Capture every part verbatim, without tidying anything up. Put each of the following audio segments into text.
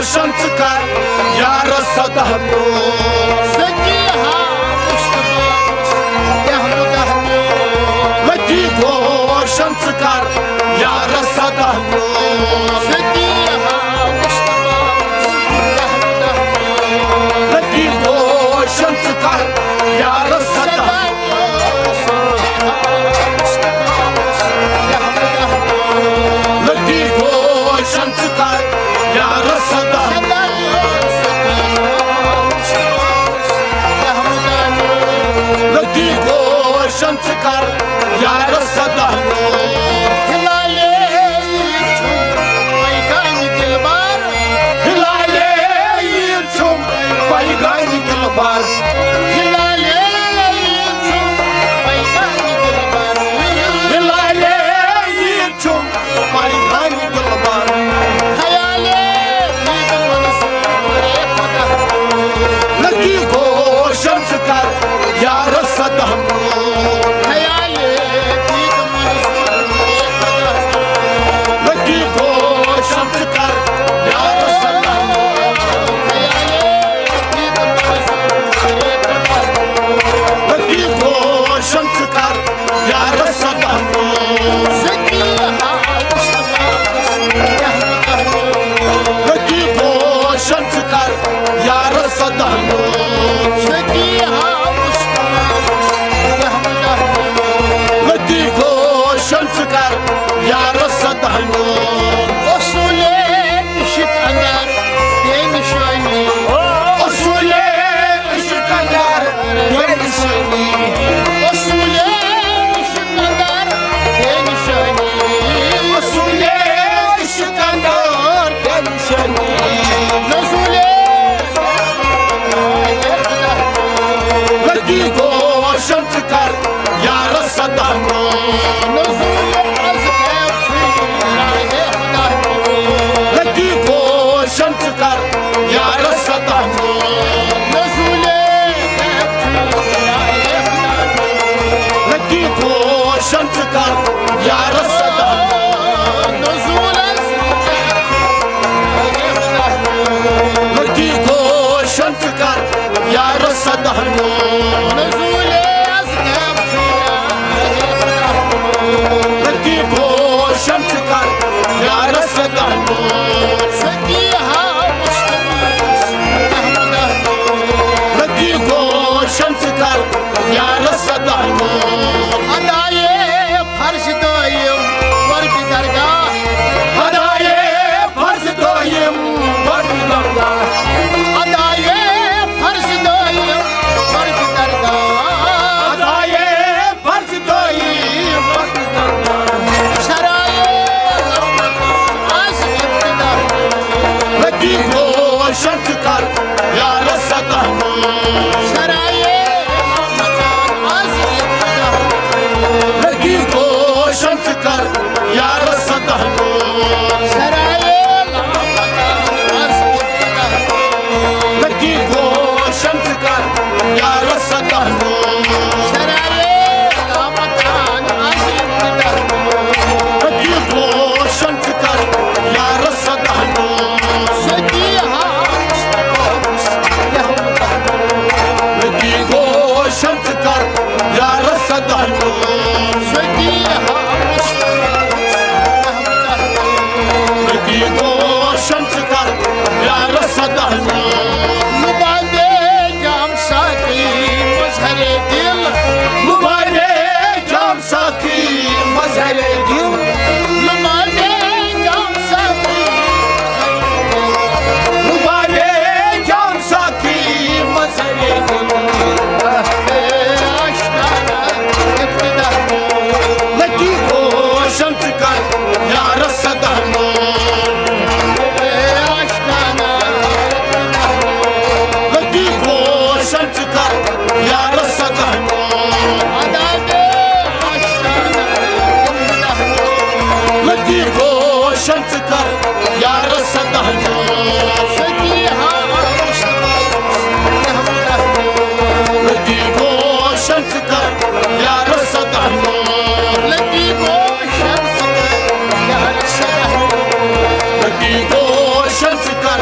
روشن ژٕ کر یارس سداہ میون۔ ذکی ہا مصطفیٰ یحمدہ میون۔ لطیف روشن ژٕ کر یارس سداہ میون۔ ذکی ہا مصطفیٰ یحمدہ میون۔ لطیف روشن ژٕ کر یارس سداہ میون۔ لطیف روشن ژٕ کر یارس سداہ۔ لطیف روشن ژٕ کر یارس سداہ۔ ہلالے یہِ چھُم پیغام دلبر۔ ہلالے یہِ چھُم پیغام دلبر۔ ہلالے یہِ چھُم پیغام دلبر۔ ہلالے یہِ چھُم پیغام دلبر۔ خیالے دید منظور خدا۔ لطیف روشن ژٕ کر یارس سداہ۔ خیالے دید منظور خدا۔ لطیف روشن ژٕ کر یارس سداہ۔ خیالے دید منظور خدا۔ لطیف روشن ژٕ کر یارس سداہ۔ ذکی ہا مصطفیٰ یحمدہ۔ لطیف روشن ژٕ کر یارس سداہ۔ ذکی ہا مصطفیٰ یحمدہ۔ لطیف روشن ژٕ کر یارس سداہ۔ اصولے عشق اندر بے نشانی۔ اصولے عشق اندر بے نشانی۔ اصولے عشق اندر بے نشانی۔ اصولے عشق اندر بے نشانی۔ نزولے لطیف روشن ژٕ کر یارس سداہ۔ نزولے از غیب چھُے راہے خدا۔ لطیف روشن ژٕ کر یارس سداہ۔ نزولے لطیف روشن ژٕ کر یارس سداہ۔ لطیف روشن ژٕ کر یارس سداہ۔ لطیف روشن ژٕ کر یارس سداہ۔ ذکی ہا مصطفیٰ یحمدہ۔ لطیف روشن ژٕ کر یارس سداہ۔ ادائے فرض دائم ورد درگاہ۔ ادائے فرض دائم ورد درگاہ۔ ادائے فرض دائم ورد درگاہ۔ ادائے فرض دائم ورد درگاہ۔ شرائع از ابتدا۔ لطیف روشن ژٕ کر یارس سداہ۔ شرائع از ابتدا۔ لطیف روشن ژٕ کر یارس سداہ۔ شرائع از ابتدا۔ لطیف روشن ژٕ کر یارس سداہ۔ شرائع لطیف روشن ژٕ کر یارس سداہ۔ ذکی ہا مصطفیٰ یحمدہ۔ لطیف روشن ژٕ کر یارس سداہ۔ ذکی ہا مصطفیٰ یحمدہ۔ لطیف روشن ژٕ کر یارس سداہ۔ لبادے جام ساقی مظہر دل۔ لبادے جام ساقی مظہر دل۔ لبادے جام ساقی۔ لبادے جام ساقی مظہر دل۔ لطیف روشن ژٕ کر یارس سداہ۔ لطیف روشن ژٕ کر یارس سداہ۔ لطیف روشن ژٕ کر یارس سداہ۔ لطیف روشن ژٕ کر یارس سداہ۔ لطیف روشن ژٕ کر یارس سداہ۔ لطیف روشن ژٕ کر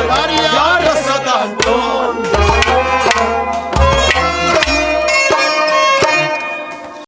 Body